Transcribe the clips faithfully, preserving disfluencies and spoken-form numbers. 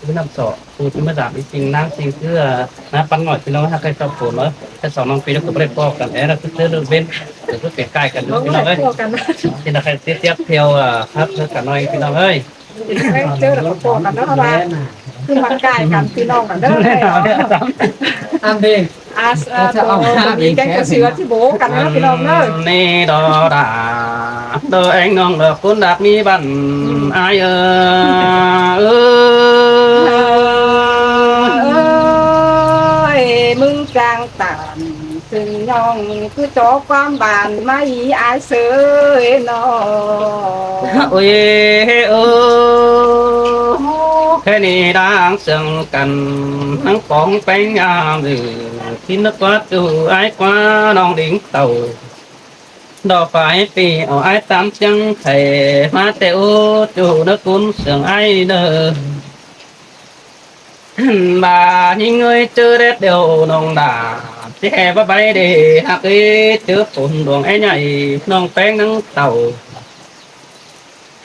ꞌPứng ꞌnặm sỏ, ꞌpứng ꞌmá dạp đi ꞌchịng ꞌnáng ꞌchịng ꞌcứ, ꞌná ꞌpắn ꞌnọi ꞌpi ꞌnọng ꞌhặc ꞌhại ꞌchọ phôn ꞌnớ. Té song ꞌnọng ꞌpi ꞌnọng ꞌcọ báu đảy ꞌpọ căn é ꞌnớ, ꞌcứ ꞌtứ ꞌlụk ꞌvến, ꞌcứ ꞌcọ ꞌcại căn ꞌnớ ꞌpi ꞌnọng ꞌới. ꞌChí ꞌnặm ꞌkhạy tiếp tiếp theo, ꞌhặc ꞌhới căn ꞌnọi ꞌpi ꞌnọng ꞌới. ꞌChớ ꞌlẹo ꞌcọ ꞌpọ căn ꞌnớ ꞌva ꞌcứ ꞌmá ꞌcại căn ꞌpi ꞌnọng căn ꞌnớ. ꞌA, ꞌcọ ꞌmí ꞌkhéng ꞌcọ ꞌsứa ꞌchí báu căn ꞌnớ ꞌpi ꞌnọng ꞌnớ. ꞌNị đó đa, đó ꞌéng ꞌnọng đó ꞌcốn đạp ꞌmí băn ai ơ. Ơi, ꞌmứng chang tản sưng ꞌnọng ꞌcứ chó ꞌquám bản ꞌmá í ai sới ꞌnọ. Ôi ơ, ꞌkhạy ꞌnị đang sương căn, ꞌnắng póng ꞌpéng am dử, ꞌchí ꞌnớ ꞌquá ꞌchu ai ꞌquá ꞌnọng đing tảu. Đó phải ꞌpi ó ai tam ꞌchắng khay ꞌmá té ú ꞌchu ꞌnớ ꞌcốn sương ai ꞌnớ. ꞌVa ꞌnhính ơi, ꞌchớ đét điêu ꞌnọng đa, ꞌchí ꞌhế báu báy đê ꞌhặc ới, ꞌchớ phôn luông é ꞌnhại ꞌnọng ꞌpéng ꞌnắng tảu.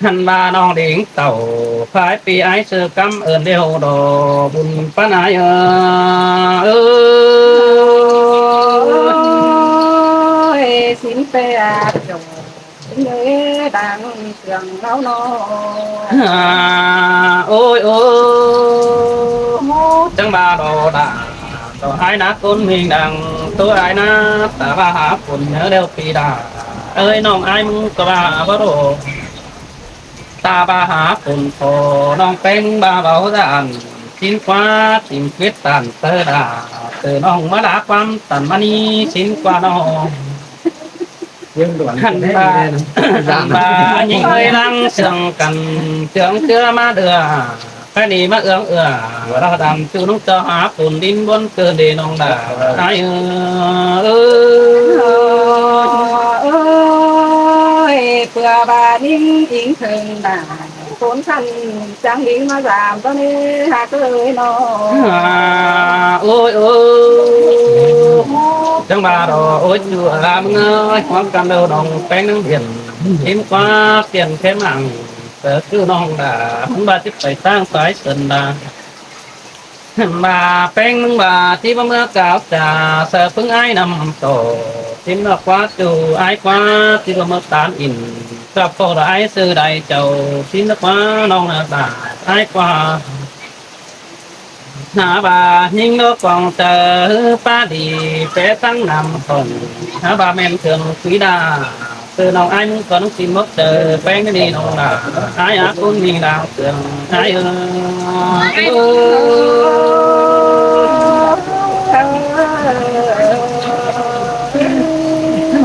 ꞌVa ꞌnọng đing tảu, phải ꞌpi ai sư cắm ơn điêu đó bun ꞌpắn ai ơ. Ôi, sính ꞌpẹ ꞌchọ ꞌnhính ơi đang sương ꞌnáo ꞌnọ. ꞌA, ôi ơ, chắng ꞌva đó đa, đó ai ꞌná ꞌcốn ꞌminh đang, ꞌtố ai ꞌná ta ꞌva hả phôn ꞌnớ điêu ꞌpi đa. Ơi ꞌnọng ai ꞌmứng ꞌcọ ꞌva báu đổ. Ta ꞌva hả phôn khổ ꞌnọng ꞌpéng ꞌva báu dản, ꞌchí ꞌquá ꞌchí khuyết tản tơ đa, ꞌtứ ꞌnọng ꞌmá đá ꞌquám tản ꞌmá ꞌnị ꞌchí ꞌquá ꞌnọng. ꞌVa, ꞌva ꞌnhính ơi đang sương căn, sương ꞌchớ ꞌmá đưa, ꞌkhạy ꞌnị ꞌmá ương ưa, ꞌva đăm ꞌchu ꞌnọng ꞌchọ hả phôn đin ꞌbuôn ꞌcơ đê ꞌnọng đa. Ai ơ, ơ, ơi, ꞌpưa ꞌva ꞌnhính ính thơng đa, ꞌcốn khăn chắng đing ꞌmá dăm ꞌtó ꞌnị ꞌhặc ới ꞌnọ. ꞌA, ôi ơ, chắng ꞌva đó ôi ꞌchu ꞌva ꞌmứng ơi, ꞌquám căn đâu ꞌnọng ꞌpéng ꞌnắng điện, ꞌchí ꞌquá tiên khé mảng, ꞌtứ ꞌchu ꞌnọng đa, ꞌmứng ꞌva ꞌchí pay ꞌtáng ꞌsái sân đa. ꞌVa ꞌpéng ꞌmứng ꞌva ꞌchí báu ꞌmứa cáo cha, sau ꞌpứng ai ꞌnặm ꞌtọ, ꞌchí ꞌmá ꞌquá ꞌchu ai ꞌquá, ꞌchí báu ꞌmứa tán in, ꞌchọ ꞌpọ đa ai sư đảy chảu, ꞌchí ꞌmá ꞌquá ꞌnọng ꞌnớ đa, ai ꞌquá. Hả ꞌva ꞌnhính ꞌlố cuông chaư ꞌhứ ꞌpá đi, pé ꞌtáng ꞌnặm khong, hả ꞌva ꞌmen khương quí đa, ꞌtứ ꞌnọng ai ꞌmứng ꞌcọ ꞌnọng ꞌchí mốc chaư ꞌpéng ꞌnị ꞌnọng đa, ai ác ꞌcốn ꞌmí đang sương, ai ơ.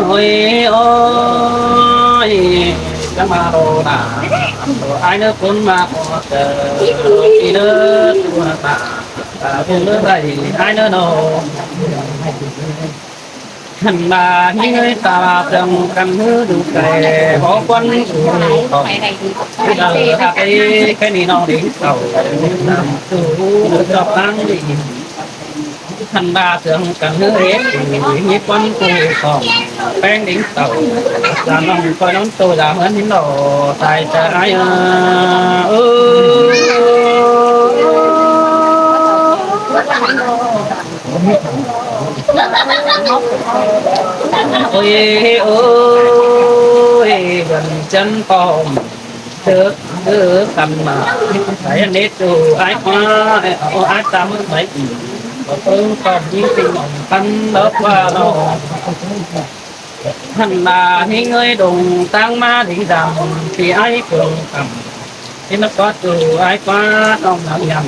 Ôi ôi, chắng ꞌva đổ đa, ai ꞌnớ ꞌcốn ꞌmá ꞌcọ chaư, ꞌpi ꞌnớ ꞌchu đa, ꞌpi ꞌnớ đảy, ai ꞌnớ ꞌnọ. Hăn ꞌva ꞌnhính ơi, ta ꞌva sương căn ꞌhứ đu kẻ báu ꞌquăn ꞌchu khong, đa ꞌhặc ới, ꞌkhạy ꞌnị ꞌnọng đing tảu, ꞌchu đu chọp ꞌtáng đi. Hăn ꞌva sương căn ꞌhứ ết, ꞌnhính ꞌquăn ꞌchu khong, ꞌpéng đing tảu, dam ꞌnọng ꞌcoi ꞌnón tô dam ꞌhướn ꞌhính ꞌlọ, sai chaư ai ơ. Ơ. Ôi ôi, bươn chăn pom, tớ tớ căn ꞌmá, sai ăn nết ꞌchu ai ꞌquá, ô ai tăm mai, có tớ pom ꞌnhính ꞌpinh ꞌnọng căn ló ꞌquá ꞌnọ. Hăn ꞌva ꞌnhính ơi, đông ꞌtáng ꞌmá đing dăm, ꞌpi ai cuông căm. ꞌChí ꞌnớ ꞌcọ ꞌchu ai ꞌquá ꞌnọng nẳng nhăm.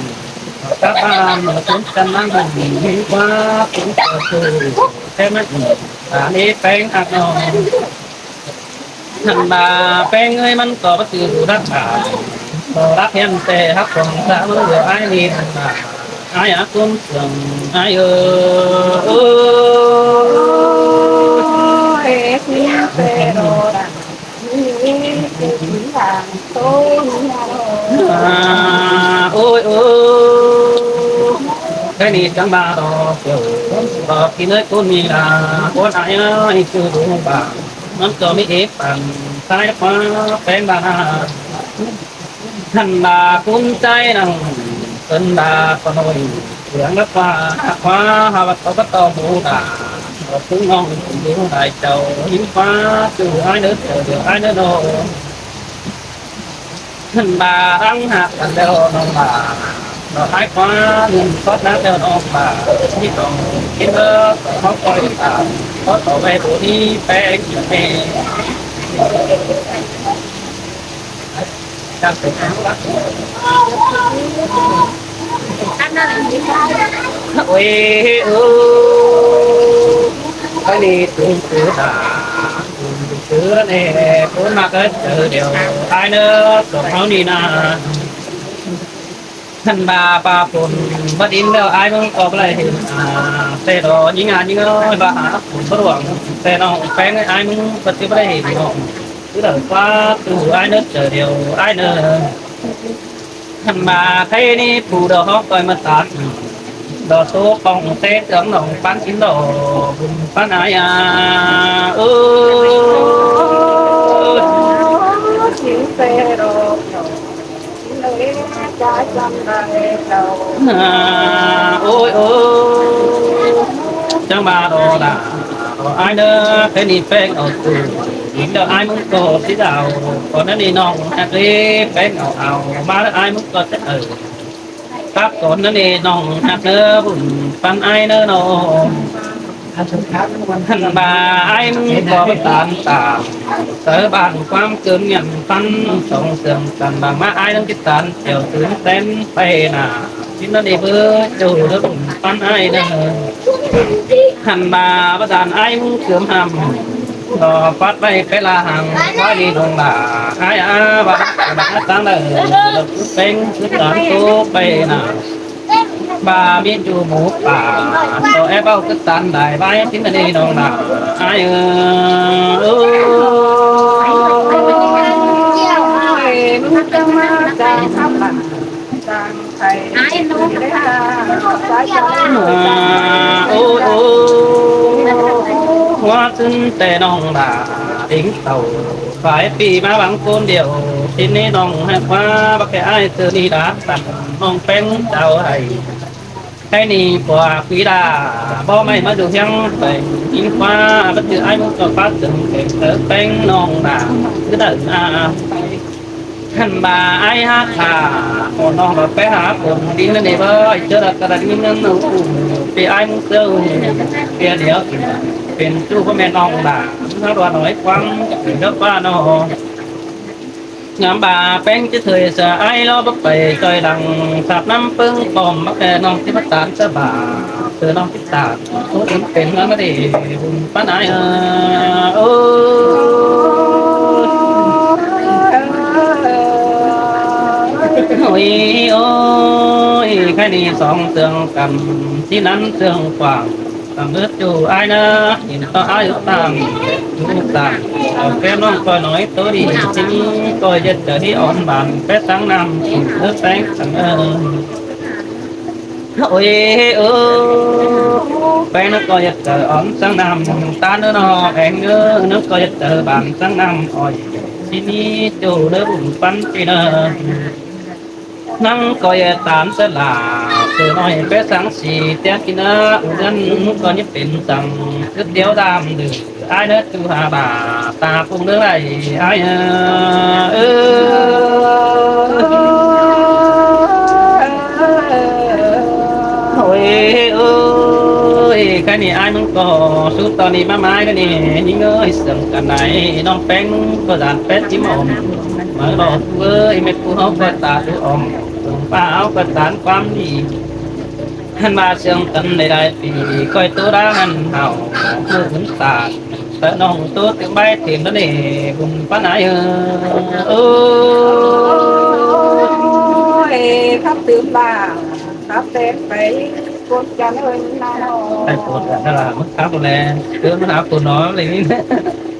Cắp ꞌva ꞌmưa tứn căn ꞌmá ꞌnặm ꞌnhính ꞌquá, tứn ꞌcọ ꞌchu ꞌtẹ ꞌmá ꞌnị, ta ꞌnị ꞌpéng ꞌhặc ꞌnọng. Hăn ꞌva ꞌpéng ơi, ꞌmắn ꞌcọ báu ꞌchư đu đắc ꞌva, ꞌcọ đắc hiên ꞌtẹ ꞌhặc cuông ta ꞌmướng điêu ai ꞌnị hăn ꞌva. Ai ác ꞌcốn sương, ai ơ. Ôi, ôi, ôi. À, ôi ôi. Cái này chẳng ba đó kiểu, đó khi nơi con mình là con ai ơi, cứ đủ bà. Nó cho mấy ép bằng, sai quá, cái bà. Hăn ꞌva ꞌcốn ꞌchái năng ꞌCơn đa ꞌcọ ꞌnọi, dưi lắc ꞌva, hák ꞌva, hák ꞌva ꞌto bát ꞌto bú đa, ꞌcọ ꞌpứng ꞌnọng ꞌcọ đu lai chảu, ꞌhịn ꞌva, ꞌchu ải ꞌnớ, chảu điêu ải ꞌnớ ꞌnớ. ꞌChặn ꞌva ꞌláng hák căn ꞌlẹo ꞌnọng ꞌva, ꞌnọng ải ꞌva, ꞌnưng tót nắc ꞌlẹo ꞌnọng ꞌva, ꞌnị ꞌcọ ꞌkính ꞌnớ, ꞌcọ ꞌhọt ꞌcoi ꞌva, tót ꞌtọ ꞌvạy báu đi, ꞌpéng ꞌnị. Ôi, ôi, ꞌkhạy ꞌnị ꞌtứng cứ ta, ꞌtứng cứ ꞌnị, ꞌcốn ꞌmặc ꞌcọ chảu điêu ải ꞌnớ, song ꞌháu ꞌnị ꞌna. ꞌChặn ꞌva ꞌpa phôn báu đin ꞌlẹo ải ꞌmứng ꞌcọ báu đảy hên, à, ꞌtẹ đó ꞌnhính a ꞌnhính ơi, ꞌva hák phôn báu đuống, ꞌtẹ ꞌnọng ꞌpéng ải ꞌmứng báu ꞌchư báu đảy hên ꞌnọng. Cứ đảy ꞌva ꞌchu ải ꞌnớ, chảu điêu ải ꞌnớ. ꞌChặn ꞌva ꞌkhạy ꞌnị phủ đaư ꞌhọt ꞌcoi ꞌmá tat, đaư ꞌtố pong té tương ꞌnọng ꞌpắn kin đaư, bun ꞌpắn ải a. Ơ, ôi, ôi, chắng ꞌva đó đa, ải ꞌnớ, ꞌkhạy ꞌnị ꞌpéng au ꞌchu, đin đaư ải ꞌmứng ꞌcọ ꞌchí đaư, ꞌcọ ꞌnặn ꞌnị ꞌnọng hák ꞌlế ꞌpéng au au, ꞌmá đaư ải ꞌmứng ꞌcọ ꞌchí au. Tắp ꞌcốn ꞌnặn ꞌnị ꞌnọng hák ꞌnớ, bun ꞌpắn ải ꞌnớ ꞌnớ. ꞌChặn ꞌva ải ꞌmứng ꞌcọ báu ꞌtan tả, sáư bản ꞌquám ꞌcứn ꞌnhặn ꞌpắn song sương căn, bang ꞌmá ải ꞌnớ ꞌchí ꞌtan chảu tứn tén pay nả. ꞌChí ꞌnặn đi báu ꞌchu ꞌnớ, bun ꞌpắn ải ꞌnớ. ꞌChặn ꞌva báu ꞌtan ải ꞌmứng ꞌcứm hăm, ꞌcọ pắt ꞌvạy pé la hăng ꞌva đi ꞌnọng đa, ải a, ꞌva ꞌcứm hăm táng đaư, ꞌlẹo cứ ꞌpéng cứ ꞌtan ꞌtố pay nả. ꞌVa ꞌmí ꞌchu mú pả, ꞌcọ é báu cứ ꞌtan đảy ꞌvạy ꞌchí ꞌnặn đi ꞌnọng đa, ải ơ. Ôi, ôi, ôi, ꞌhua ꞌtứn ꞌtẹ ꞌnọng đa, đính tảu, phải pi ꞌmá bang ꞌcốn điêu, ꞌchí ꞌnị ꞌnọng hák ꞌva bác kẻ ải ꞌtứ ꞌnị đa, tẳng ꞌnọng ꞌpéng chảu hảư. ꞌKhạy ꞌnị pua quí đa, báu ꞌmạy ꞌmá dú ꞌhiếng pay, ꞌnhính ꞌva báu ꞌchư ải ꞌmứng ꞌcọ pắt tưng pay, ꞌpéng ꞌnọng đa, cứ đảy a. ꞌChặn ꞌva ải hák hả, ꞌcọ ꞌnọng ꞌcọ pé hả, phôn đin ꞌnặn đi báu, ꞌchớ đa ꞌcọ đa đin ꞌnặn ꞌnớ, pi ải ꞌmứng ꞌsớ, pi điêu, pên ꞌchu báu ꞌmen ꞌnọng đa, ꞌmá đuaꞌ ꞌnọi ꞌquám, pên đớp ꞌva ꞌnọ. Ngắm ꞌva ꞌpéng ꞌchí thời sa ải ꞌló báu pay ꞌchoi lăng, sắp ꞌnắm ꞌpứng pom bác kẻ ꞌnọng ꞌchí báu ꞌtan sa ba, ꞌtứ ꞌnọng ꞌchí ꞌtan, ꞌtố ứn pên ꞌmá đi, bun ꞌpắn ải ơ. Ôi, ôi, ôi, ꞌkhạy ꞌnị song sương căn, ꞌchí ꞌnặn sương quảng, tẳng ứt ꞌchu ải ꞌnớ, ꞌnhính ꞌtọ ải ứt tẳng, ứt tẳng, au ké ꞌnọng ꞌcoi ꞌnọi ꞌtố đi, ꞌchí ꞌnị ꞌcoi ꞌdệt chảu đi ón bản, pé táng ꞌnặm, ứt ꞌpéng tẳng ơ. Ôi, ôi, ꞌpéng ꞌnớ ꞌcoi ꞌdệt chảu ón táng ꞌnặm, ꞌtan ꞌnớ ꞌnọ, ꞌpéng ꞌnớ, ꞌnớ ꞌcoi ꞌdệt chảu bản táng ꞌnặm, ôi, ꞌchí ꞌnị ꞌchu ꞌnớ bun ꞌpắn ꞌchí ꞌnớ. ꞌNăng ꞌcoi ꞌtan sa lả, ꞌtứ ꞌnọi pé sáng si, ꞌtẹ kin ꞌnớ, ꞌu ꞌngớn ꞌcoi ꞌnhính pên săng, cứ điêu đam đư, ải ꞌnớ ꞌchu hả ba, ta phung đương đảy, ải ơ. Ơ, ôi, ôi, ꞌkhạy ꞌnị ải ꞌmứng ꞌcọ, sú ꞌtọ ꞌnị ꞌmá mai ꞌnớ ꞌnị, ꞌnhính ơi, sương căn đảy, ꞌnọng ꞌpéng ꞌcọ dản pét ꞌchí ꞌmom. ꞌMá ꞌlọ ꞌchu ơi, mết ꞌcu ꞌháu ꞌcọ ta đu ỏm, sương ꞌpá ꞌháu ꞌcọ ꞌtan ꞌquám đi. ꞌHặn ꞌva sương căn đảy đảy pi, ꞌcoi ꞌtố đá ꞌhặn hảu, ꞌmự ứn ta, ta ꞌnọng ꞌtố tứm bái tứm ꞌnớ ꞌnị, bun ꞌpắn ải ơ. Ôi, khắp tứm ba, khắp tết phải, ꞌcốn chăn ơi, ꞌnọng. Ai, ꞌcốn chăn ơi, ꞌmá khắp ꞌlẹ, cứ ꞌmá khắp ꞌcốn ꞌnọ ꞌlẹ.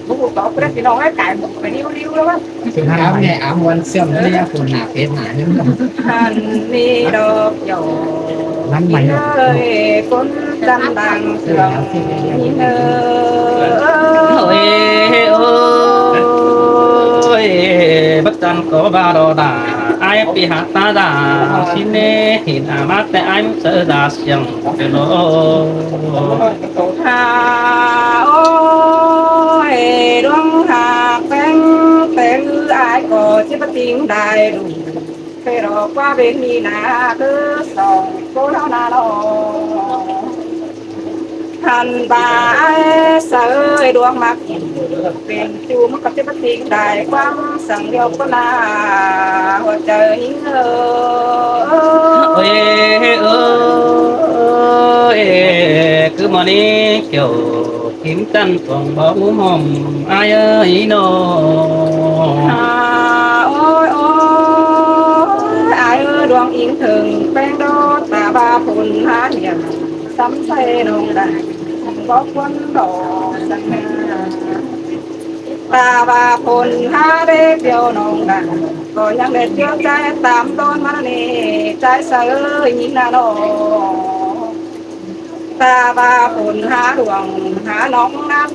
Bố ꞌcọ ꞌcọ ꞌcọ ꞌpi ꞌnọng ơi, cải một cái điêu điêu đó. Khắp ꞌnẹ áo muôn xiêm ꞌnớ ꞌnị, ꞌcốn nả pết nả ꞌnị. ꞌHặn ꞌnị đọc dầu. Lắm mày ꞌnị ơi, ꞌcốn chăn đang sương ꞌnị ơi. Ôi, ôi, bác chăn ꞌcọ ba đó đa. Ải pí hák ta đa, ꞌsịn ꞌnị hên a mát té ải ꞌmứng saư đa siêng pên lo. Hả, ôi, ꞌluống hák ꞌpéng, té ꞌhứ ải ꞌcọ ꞌchí pá ꞌtếng đai đu. Pên lo ꞌquá ꞌvến ꞌnị ꞌna, ꞌcứ song ꞌcốn ꞌháu ꞌna lo. Hăn ꞌva ải saư ꞌluống ꞌmặc pên ꞌchu ꞌmá ꞌcọ ꞌchí pá ꞌtếng đai ꞌquám săng điêu ꞌcốn ꞌna, ꞌhua chaư ꞌnhính ơ. Ôi, ơ, ơ, ơ, ꞌcứ ꞌmá ꞌnị kiẻo kim ꞌchăn cuông báu ꞌmú ꞌhôm ải ơi ꞌnị ꞌnớ. Hả, ôi, ôi, ải ơi, ꞌluống ính thửng ꞌpéng đô, ta ꞌva phôn há hiêm sắm say ꞌnọng đaư, báu ꞌcốn đỏ săng ꞌna. Ta ꞌva phôn há đé phiêu ꞌnọng đaư, ꞌcọ ꞌnhắng đé phiêu ꞌchái tam ꞌtốn ꞌmắn ꞌnị, ꞌchái saư ꞌnhính ꞌna ꞌnớ. Ta ꞌva phôn há ꞌluống há ꞌnọng ꞌnặn,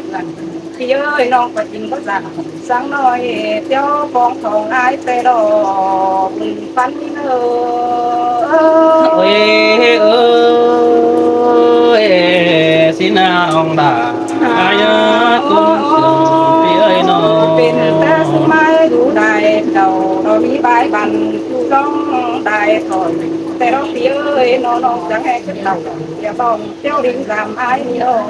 pí ơi, ꞌnọng ꞌcọ ꞌchí ꞌcọ dản săng ꞌnọi, phiêu phóng thỏng ải té lo, ꞌpứng ꞌphắn ꞌnị ꞌnớ. Ôi, ơ, ơ, ꞌsịn ꞌna ꞌnọng đa, ải ꞌcốn sương pí ơi ꞌnớ. Pên té ꞌsướng ꞌmái đu đai chảu, ꞌnọ ꞌmí bái băn ꞌchu ꞌlống đai khỏi, té lo pí ơi ꞌnớ, ꞌnọng chắng ꞌhế cớt tảu, ꞌchí bong phiêu đin dăm ải ꞌnị ꞌnớ.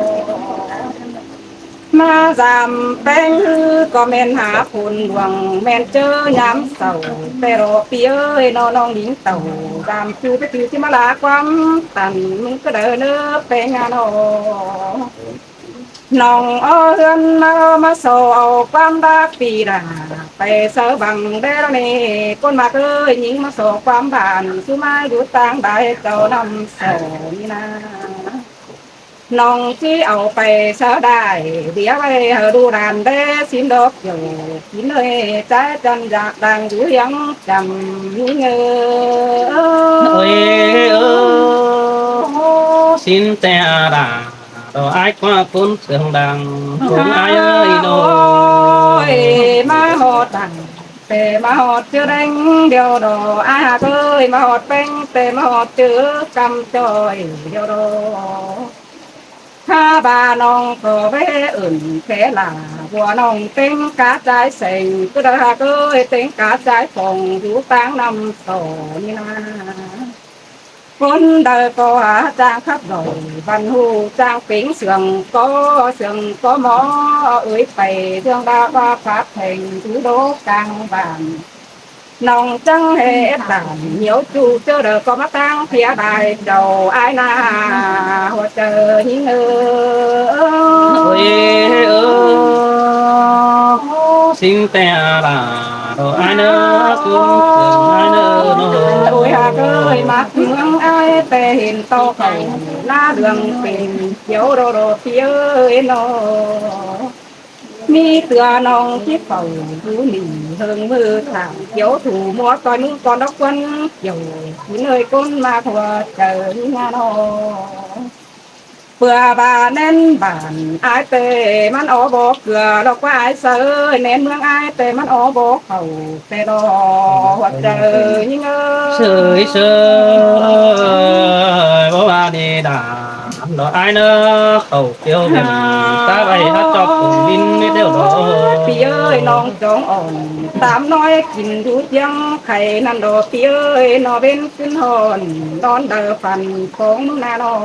ꞌMá dăm ꞌpéng ꞌhứ ꞌcọ ꞌmen hả phôn ꞌluống ꞌmen ꞌchớ ꞌnhám sảu, té lo pí ơi ꞌnớ, ꞌnọng đin tảu dăm ꞌchu té ꞌchu ꞌchí ꞌmá ꞌlạ ꞌquám tăn ꞌmứng ꞌcứ đaư ꞌnớ ꞌpéng ꞌna ꞌnớ. ꞌNọng ók ꞌhướn ꞌmá ꞌmá so au ꞌquám đắc pí đa, pay saư bang đé lo ꞌnị, ꞌcốn ꞌmặc ơi, ꞌnhính ꞌmá so ꞌquám bản, ꞌsứ ꞌmá dú ꞌtáng đai chảu ꞌnặm so ꞌnị ꞌna. ꞌNọng ꞌchí au pay saư đai, ꞌviạk ꞌvạy hảư đu đan đé ꞌsịn đốc kiẻo, ꞌsịn ơi, ꞌchái chăn dạk đang dú hiếng chăm ꞌnhính ơ. Ôi, ơ, ꞌsịn té đa, lo ải ꞌquá ꞌcốn sương đang, ꞌcốn ải ơi ꞌnớ. Ôi, ꞌmá ꞌhọt đa, té ꞌmá ꞌhọt ꞌchư đeng điêu đó, ải hák ơi, ꞌmá ꞌhọt ꞌpéng, té ꞌmá ꞌhọt ꞌchư căm ꞌchoi điêu đó. Hả, ꞌva ꞌnọng ꞌcọ ꞌvế ứn khé lả, ꞌva ꞌnọng ꞌtếng cá ꞌchái seng, ꞌcứ đaư hák ơi, ꞌtếng cá ꞌchái phông, dú ꞌtáng ꞌnặm so ꞌnị ꞌna. ꞌCốn đaư ꞌcọ hả chang khắp ꞌlội, băn ꞌhụ chang pính sương ꞌcọ, sương ꞌcọ ꞌmo, ới pay sương đa ꞌva phát thanh dú đô cang bản. ꞌNọng chắng ꞌhế ép đản, nhiêu ꞌchu ꞌchớ đaư ꞌcọ ꞌmá ꞌtáng phiá đai chảu ải ꞌna, ꞌhua chaư ꞌnhính ơ. Ôi, ơ, ꞌsịn té đa, lo ải ꞌnớ, ꞌcốn sương ải ꞌnớ ꞌnớ. Ôi hák ơi, ꞌmặc ꞌmướng ải té hên tô khảu, ꞌná đường pên kiẻo đô đô pí ơi ꞌnớ. ꞌMí ꞌtưa ꞌnọng ꞌchí khảu dú nỉ, ꞌhơng ꞌmự thả kiẻo thủ ꞌmua ꞌtoi ꞌmứng ꞌcón đốc ꞌquán kiẻo, ꞌsịn ơi, ꞌcốn ꞌmặc ꞌhua chaư ꞌnhính ꞌna ꞌnớ. ꞌPưa ꞌva ꞌnén bản ải té ꞌmắn ók báu ꞌcưa, lo ꞌquá ải saư ꞌnén ꞌmướng ải té ꞌmắn ók báu khảu, té lo ꞌhua chaư ꞌnhính ơ. Sơi sơi, báu ꞌva đi đa, lo ải ꞌnớ khảu phiêu ꞌviạk, ta ꞌvạy hák ꞌchọ phông ꞌvin ꞌmết điêu đó. Pí ơi, ꞌnọng chóng ỏn, tam ꞌnọi kin dú ꞌchiếng khay ꞌnặn đó pí ơi, ꞌnọ ꞌvến ꞌcứn hòn, đón đaư phăn phóng ꞌmứng ꞌna ꞌnớ.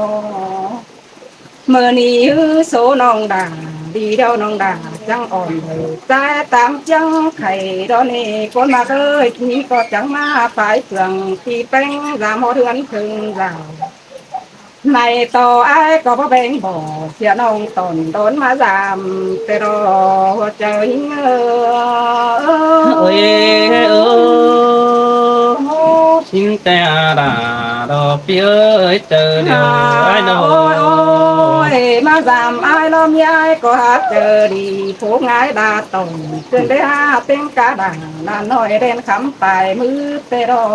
ꞌMự ꞌnị ꞌhứ số ꞌnọng đa, đi đeo ꞌnọng đa, chắng ỏn đaư ꞌchái tam ꞌchiếng khay đó ꞌnị, ꞌcốn ꞌmặc ơi, ꞌnị ꞌcọ chắng ꞌmá phái phường, ꞌpi ꞌpéng dăm ꞌhọt ꞌhướn khưng dảo. ꞌNạy ꞌto ải ꞌcọ báu beng bók, sia ꞌnọng tỏn đón ꞌmá dăm, té lo ꞌhua chaư ꞌnhính ơ. Ôi, ơ, ꞌsịn té đa, lo pí ơi, chaư điêu ải ꞌnớ. Ôi, ôi, ꞌmá dăm ải lo ꞌmí ải ꞌcọ hák chaư đi, phú ngái đa tỏn, ꞌchương đé hák ꞌtếng cá đa, ꞌnặn ꞌnọi đen khắm pay ꞌmứ té lo.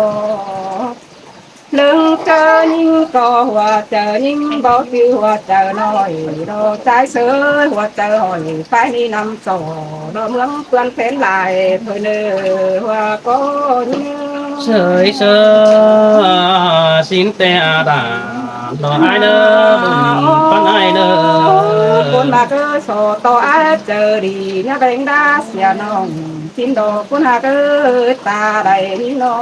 ꞌLớng chaư ꞌnhính ꞌcọ ꞌhua chaư ꞌnhính, báu ꞌchư ꞌhua chaư ꞌnọi, lo ꞌchái saư ꞌhua chaư hỏi, phái ꞌnị ꞌnặm so, lo ꞌmướng ꞌpươn phén lai, thôi ꞌnớ ꞌhua ꞌcọ ꞌnhính. Sới sơ, sín ꞌtẹ a đả, ꞌlo ải ꞌnớ, bun ꞌpắn ải ꞌnớ. ꞌCốn ꞌmặc ới, so ꞌto ải chaư đi, ꞌnhá ꞌvén đá sia ꞌnọng, sín ꞌlo ꞌcốn ꞌhặc ới, ta đảy ꞌnị ꞌnớ.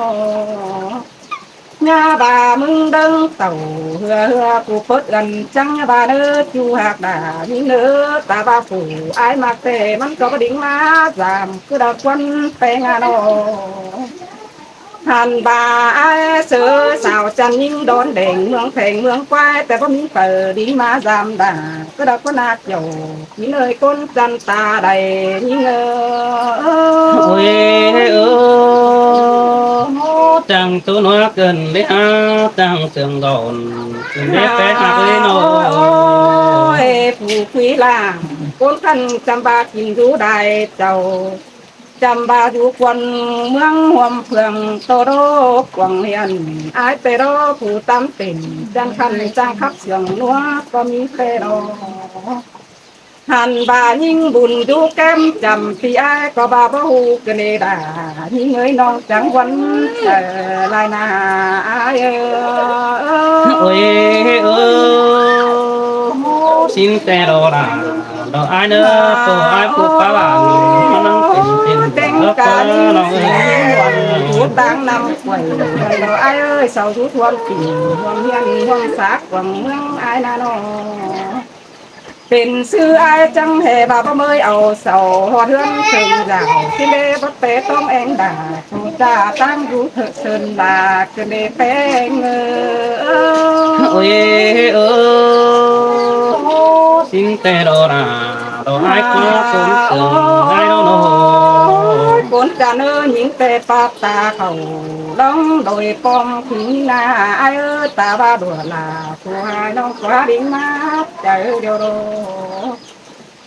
ꞌNhá ꞌva ꞌmứng đớng tảu, ꞌhứa ꞌhứa ꞌcú pớt ꞌgặn chắng, ꞌnhá ꞌva ꞌnớ ꞌchu ꞌhặc đả ꞌnị ꞌnớ, ta ꞌva phủ ải ꞌmặc ꞌtẹ ꞌmắn ꞌcọ báu đin ꞌmá dam, cứ đa ꞌquắn ꞌpéng a ꞌnớ. Hăn ꞌva ải ꞌsớ sáo chăn ꞌnhính đón đẻng ꞌmướng pheng ꞌmướng ꞌquái, ꞌtẹ báu ꞌmí phaư đin ꞌmá dam đả, cứ đa ꞌcốn ꞌnạk dẻo, ꞌnị ꞌnới ꞌcốn chăn ta đảy ꞌnhính ơ. Ôi ơ, chắng ꞌtố ꞌnua ꞌcợn đé hák, chắng sương đón, ꞌcợn đé pé ꞌhặc ꞌlới ꞌnớ. Ôi, phủ quí lả, ꞌcốn khăn chăm ꞌva kin dú đai chảu, chăm ꞌva dú khuôn ꞌmướng ꞌhuôm phượng tô đô cuông hiên, ải ꞌtẹ đo phủ tắm tỉnh, chắng khăn chắng khắp sương ꞌnua ꞌcọ ꞌmí ꞌtẹ đo. Hăn ꞌva ꞌnhính bun dú kém chăm ꞌpi ải ꞌcọ ꞌva báu ꞌhụ ꞌcợn đé đả, ꞌnhính ơi ꞌnọng chắng ꞌquắn chaư lai ꞌna ải ơ. Ôi ơ, sín ꞌtẹ ꞌlo đả, ꞌlo ải ꞌnớ, ꞌpưa ải ꞌpưa pá bản, ꞌmá ꞌnăng pên pên, ꞌtếng ꞌlọ cá ꞌpưa ꞌnọng ới. Dú ꞌtáng ꞌnặm quảy, ꞌlo ải ới, sau dú ꞌhuôm tỉnh, ꞌhuôm hiên, ꞌhuôm sák, cuông ꞌmướng ải ꞌna ꞌnớ. Pên ꞌsứ ải chắng ꞌhê ꞌva báu ꞌmới au sau, ꞌhọt ꞌhướn sương dảo, ꞌsứ đé báu pé ꞌtóng ꞌéng đả, phủ ta ꞌtáng dú thợ sơn là ꞌcợn đé ꞌpéng ơ. Ôi ơ, sín ꞌtẹ ꞌlo đả, ꞌlo ải ꞌcốn sương ải ꞌnớ. Ôi, ꞌcốn chăn ới, ꞌnhính ꞌtẹ pap ta khảu, ꞌlóng đôi ꞌpọm khính ꞌna ải ới, ta ꞌva đuổi lả, phủ ải ꞌnọng ꞌcọ đin ꞌmá chaư điêu đô.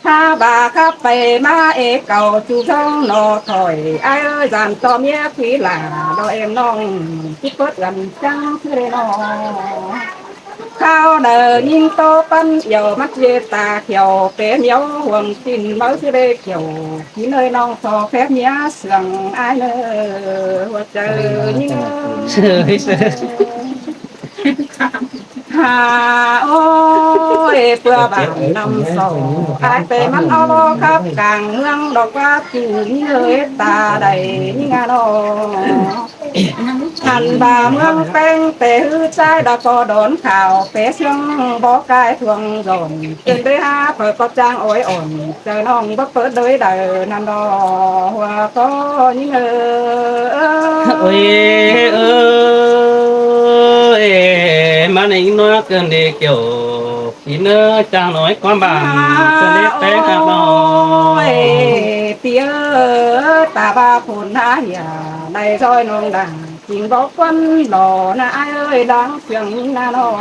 Hák ꞌva khắp pay ꞌmá ê cảu ꞌchu ꞌsướng ꞌno khỏi, ải ới, dản ꞌto ꞌmía quí lả, ꞌlo êm ꞌnọng, ꞌchí pớt ꞌgặn chắng ꞌsứ đé ꞌnớ. Khảu đaư ꞌnhính ꞌtố ꞌpắn yảu, ꞌmắn ꞌchí ta khẻo, pé ꞌnéo ꞌhuôm kin máư ꞌsứ đé khẻo, kin ơi ꞌnọng so phép ꞌmía sương ải ꞌnớ, ꞌhua chaư ꞌnhính ơ. Hả ôi, ꞌpưa bản năm sau, ải ꞌtẹ ꞌmắn ók khắp cang ꞌmướng, đọc ꞌva ꞌchu ꞌnhính ơi, ta đảy ꞌnhính a ꞌnớ. Hăn ꞌva ꞌmướng ꞌpéng ꞌtẹ ꞌhứ ꞌchái, đa ꞌcọ đón khảu pé ꞌsướng bók cai thuông dỏn, ꞌcợn đé hák phaư ꞌcọ chang ói ỏn, chaư ꞌnọng báu pớt đới đaư ꞌnặn ꞌnớ, ꞌhua ꞌcọ ꞌnhính ơ. Ôi ơ, ê, ꞌmá ꞌnhính ꞌnua ꞌcợn đé kiẻo, kin ơi, chắng nói ꞌquám bản, ꞌcợn đé ꞌpéng ꞌhặc ꞌnớ. Ôi, ꞌpi ơi, ta ꞌva phôn hả hiả, đảy ꞌdoi ꞌnọng đả, kin báu ꞌquắn ꞌlo ꞌna ải ới, lăng sương ꞌnhính ꞌna ꞌnớ.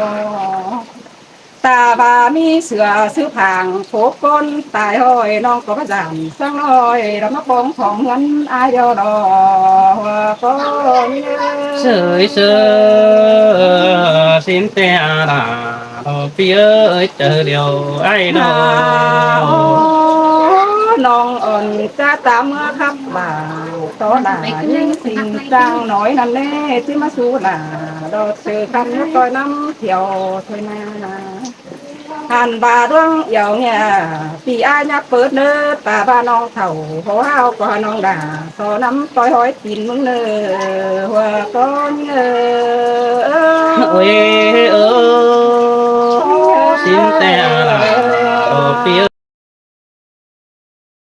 Ta ꞌva ꞌmí sửa sứ phang, phốp ꞌcốn tai ꞌhọi, ꞌnọng ꞌcọ báu dản, săng ꞌnọi, đa ꞌmá ꞌpóng khong ꞌngớn ải điêu đo, ꞌhua ꞌcốn. Sới sơ, sín ꞌtẹ a đả, ꞌlo ꞌpi ơi, chaư điêu ải ꞌnớ. Hả ôi, ꞌnọng ỏn ꞌchá ta ꞌmứa khắp bản, tó đả ꞌnhính sing chang nói ꞌnặn ꞌnê, ꞌchí ꞌmá sú đả, ꞌlo chaư căn ꞌmá ꞌtoi ꞌnắm thiẻo thôi ꞌna. Hăn ꞌva ꞌluống yảu ꞌnhá, ꞌpi ải ꞌnhá pớt ꞌnớ, ta ꞌva ꞌnọng thảu, hảư ꞌhao ꞌcọ ꞌnọng đả, so ꞌnắm ꞌtoi ꞌhói tin ꞌmứng ꞌnớ, ꞌhua ꞌcốn ꞌnhính ơ. Ôi ơ, sín ꞌtẹ a đả, ꞌlo ꞌpi ơi.